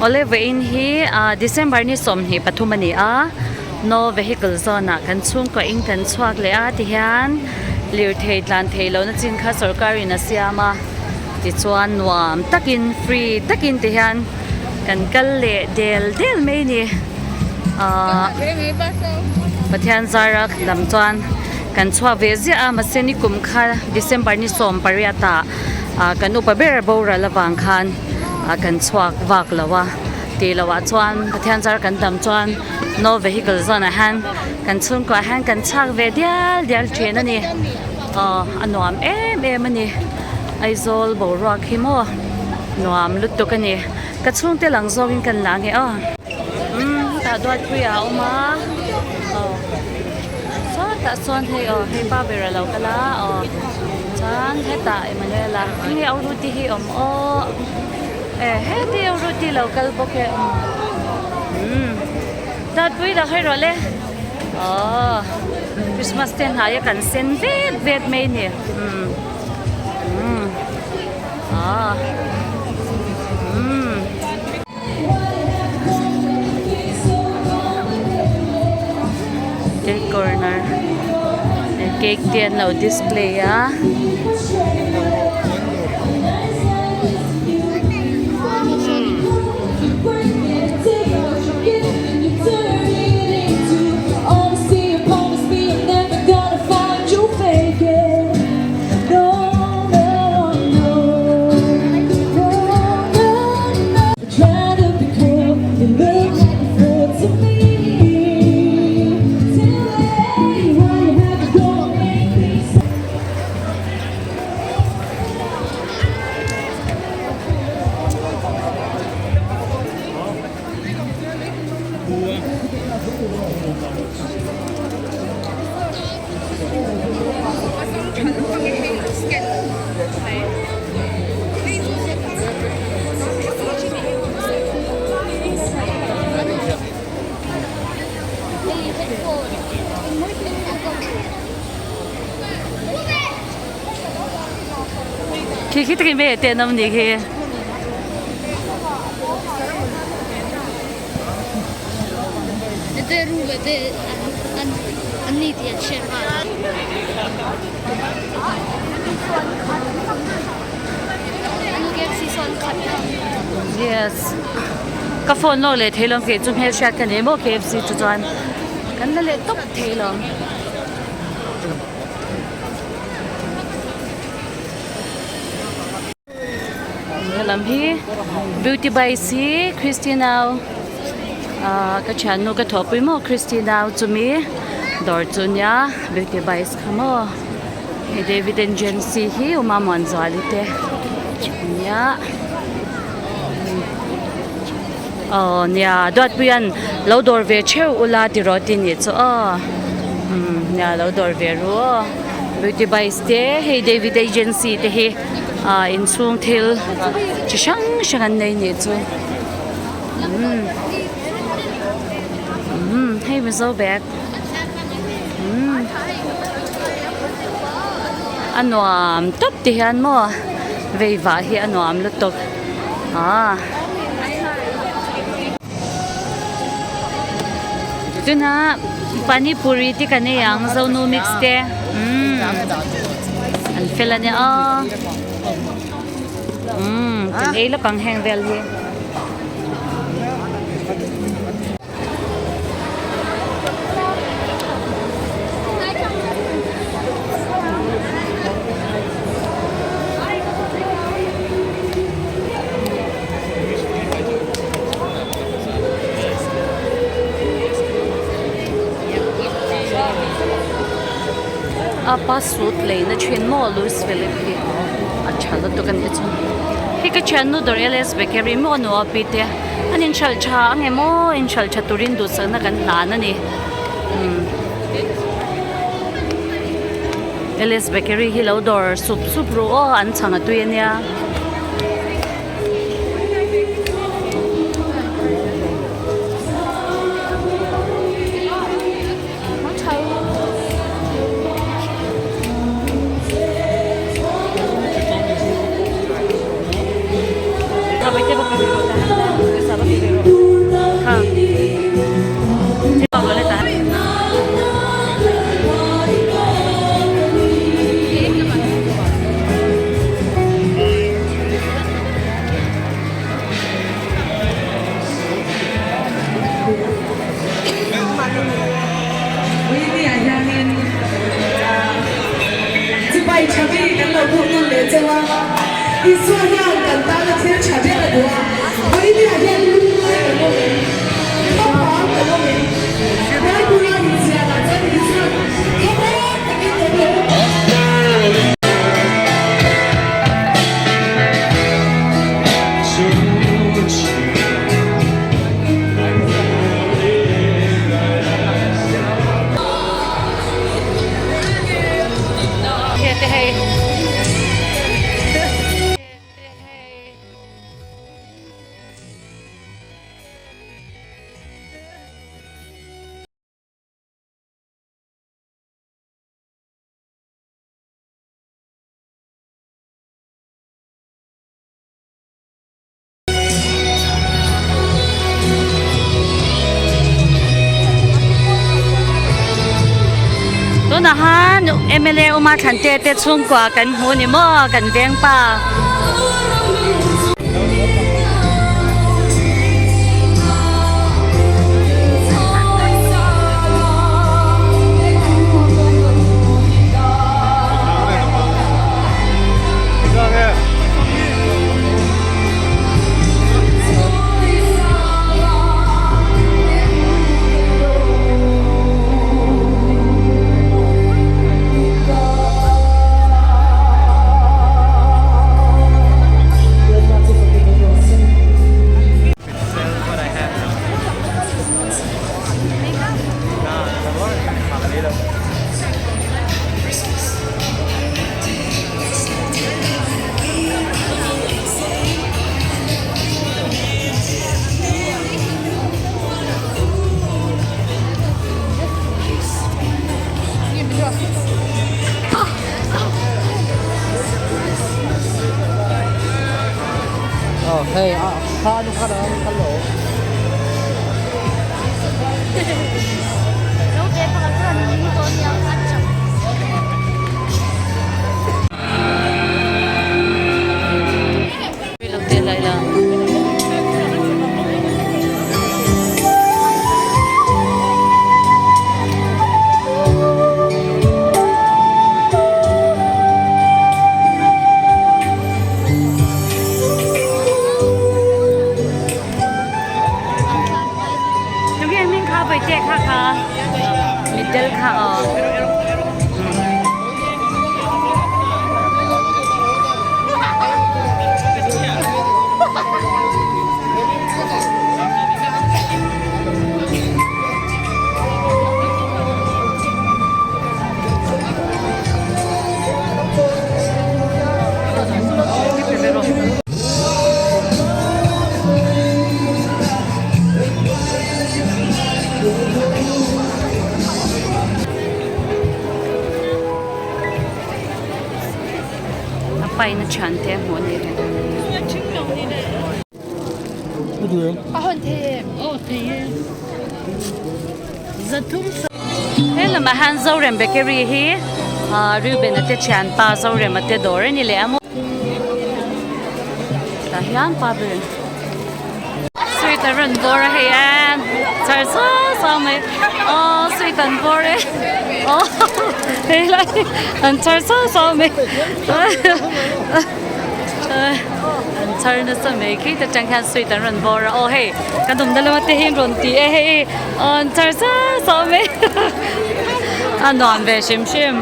Awle vawiin hi ah December ni 23 a ni a no vehicle zone ah kan chhungkaw in kan chhuak leh a tihian lirthei tlan theih lohna chin kha sorkar in a siam a tichuan nuam takin free takin tihian kan kal leh del del mai a ni ah Pathian zara lam chuan kan chhuak ve ziah a mahse nikum kha December ni 18 ah ah kan upa ber boral avang khan ah kan chhuak vak lo a tih loh ah chuan Pathian zar kan dam chuan no vehicle zawn ah hian kan chhungkuah hian kan chhuak ve dial dial thin a ni aw a nuam em em a ni Aizawl boruak hi maw nuam lutuk a ni ka chhungte lang zawngin kan la nge aw umm hetah duatpui ah a awm a aw sawtah sawn hei aw hei pa ber a lo kal a aw chuan hetah Emmanuel-a enge a ruti hi awm aw e heti a ruti lo kal bawk e umm duatpui lo hawi rawh le aw Christmas te hnaia kan sen vet vet mai a ni umm umm aw umm. Cake corner cake te an lo display a. Khi khi takin ve te nam ni khi. Yes ka phone lawk leh thei lawm kei chu hmelhriat ka nei maw KFC chu chuan kan la leh tawp thei lawm. Helam hi beauty by si Christina ah ka thiannu ka thawhpui maw Christina chumi dawr chu nia beauty by kha maw hei David and Jency hi Uma Muanzuali te nia aw nia Duatpuia'n lo dawr ve theuh ula tiraw tih nih chu aw umm nia lo dawr ve ru aw beauty by te hei David agency te hi. Ah inchhung thil chi hrang hrang an nei nih chu umm umm hei mizo bag umm a nuam tawp ti hian maw vei vah hi a nuam lutuk ah tuna panipuri te kan ei ang zonu mix te umm an fel a nia aw umm kan ei lawk ang heng vel hi. A pa suit leina thin maw Louis Philippe hi a tha lutuk a nih chu hei ka thiannu dawr LS bakery maw nu a pi te an inhralh tha ang em aw inhralh tha turin duhsakna kan hlan a ni umm LS bakery hi lo dawr sup sup ru aw an chhang a tui a nia. Isua hian kan tana thil tha ber a duh a, Vawinia hian lungngai kan awm em? Thlavang kan awm em? Bible a inziahah chuan Isua'n thlamuang takin awm lo a. Tunah han mla Uma Thante te chhungkua kan hmu ni maw kan veng pa. Mittel kha aw. A pain a thian te a hmuh a ni he. He lamah hian Zorem Bakery hi Reuben a te thianpa Zorem a te dawr a ni leh a maw. Tah hian pa ber. Sweet a rawn bawr a hei a char suau suau mai aw sweet an bawr e aw hei lai an char suau suau mai an char nasa mai khi ta tang hian sweet an rawn bawr a aw hei kan awmna lama te hi an rawn ti e hei aw an char suau suau mai a nuam ve hrim hrim.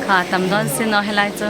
Kha tam dawn sin aw helai chu.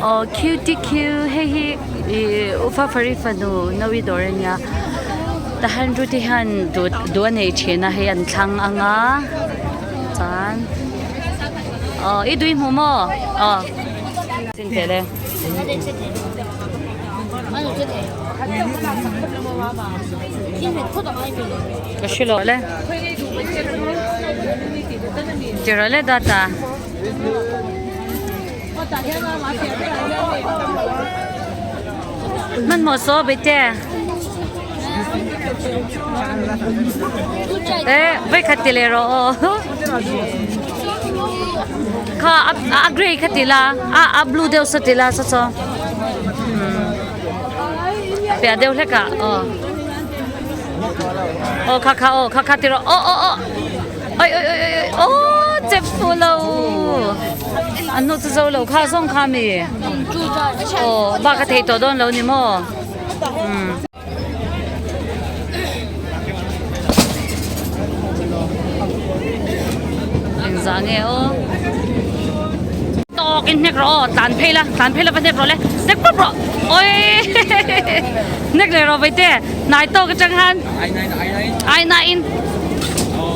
Aw cutie cute hei hi ih ufa fari fanu nawi dawr a nia tahan ruti hian duh duh a nei thin a hei an thlang ang a chuan aw i duh i hmu maw aw chin teh le. Ka hre lo le ti rawh le data. Hmanhmawh saw bete eh vawikhat ti leh rawh aw kha a grey kha ti la a a blue deuh saw ti la saw saw piah deuh hlek ah aw aw kha kha aw kha kha ti rawh aw aw aw oi oi oi oi aw chep fu lo an hnu chu zo lo kha zawng kha mi aw bak a thei tawh dawn lo ni maw umm. Engzah nge aw tawk in hnek rawh aw tlan phei la tlan phei la va hnek rawh le hnek pawp rawh oi hnek leh rawh vaite hnai tawk atang khan ai na in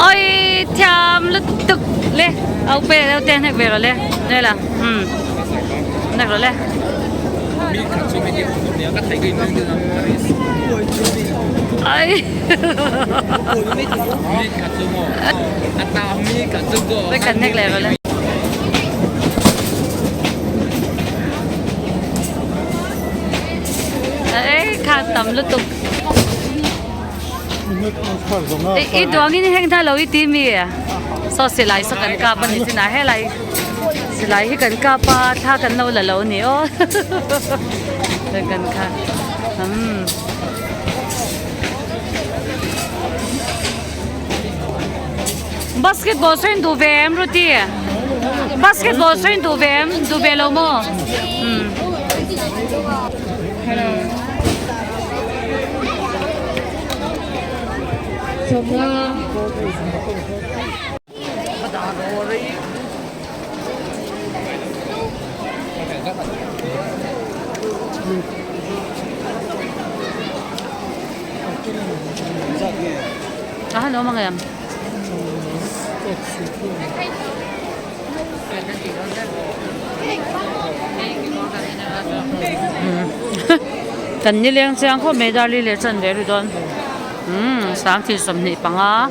oi thiam lutuk le au pe deuh te hnek ve rawh le hnek la umm hnek rawh le. Ai Vai kan hnek leh rawh le. Ei kha tam lutuk. I duangin heng hna lo i ti mi saw silai saw kan kap a ni chinah helai silai hi kan kap a thla kan lo la lo a ni aw kan kha umm. Basketball saw in duh ve em Ruti basketball saw in duh ve em duh ve lo maw umm. A han awm ang em? Kan nileng chiang khawp mai Darli leh chan ve ri dawn umm 10:25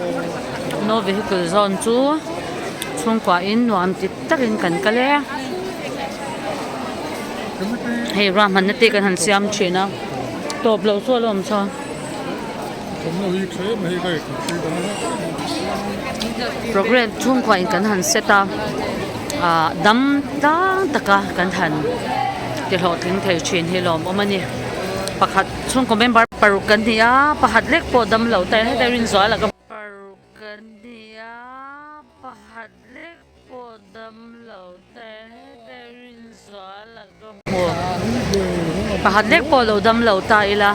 no vehicle zone chu chhungkua in nuam ti takin kan kal e hei ruahmanna te kan han siam thin a tawp loh chu a la awm chuan. Programme chhungkua in kan han set a ah dam tlang taka kan han ti hlawhtling thei thin hi lawmawm a ni pakhat chhungkaw member paruk kan ni a pakhat lek pawh dam lo ta heta rinzual a ka paruk kan ni a pakhat lek pawh dam lo ta heta rinzual a ka hmu pakhat lek pawh lo dam lo ta ila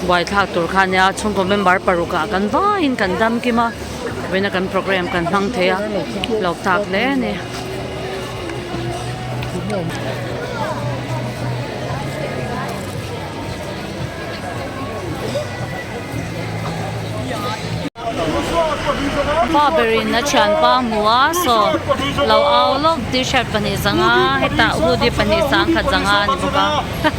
buaithlak tur kha ania chhungkaw member paruk ah kan vaiin kan dam kim a vawiina kan program kan hmang thei a hlawk tak hle a ni. Pa berin a thianpa a hmu a saw lo au lawk t-shirt pahnih zanga hetah hoodie pahnih sangkhat zanga a ni bawk a.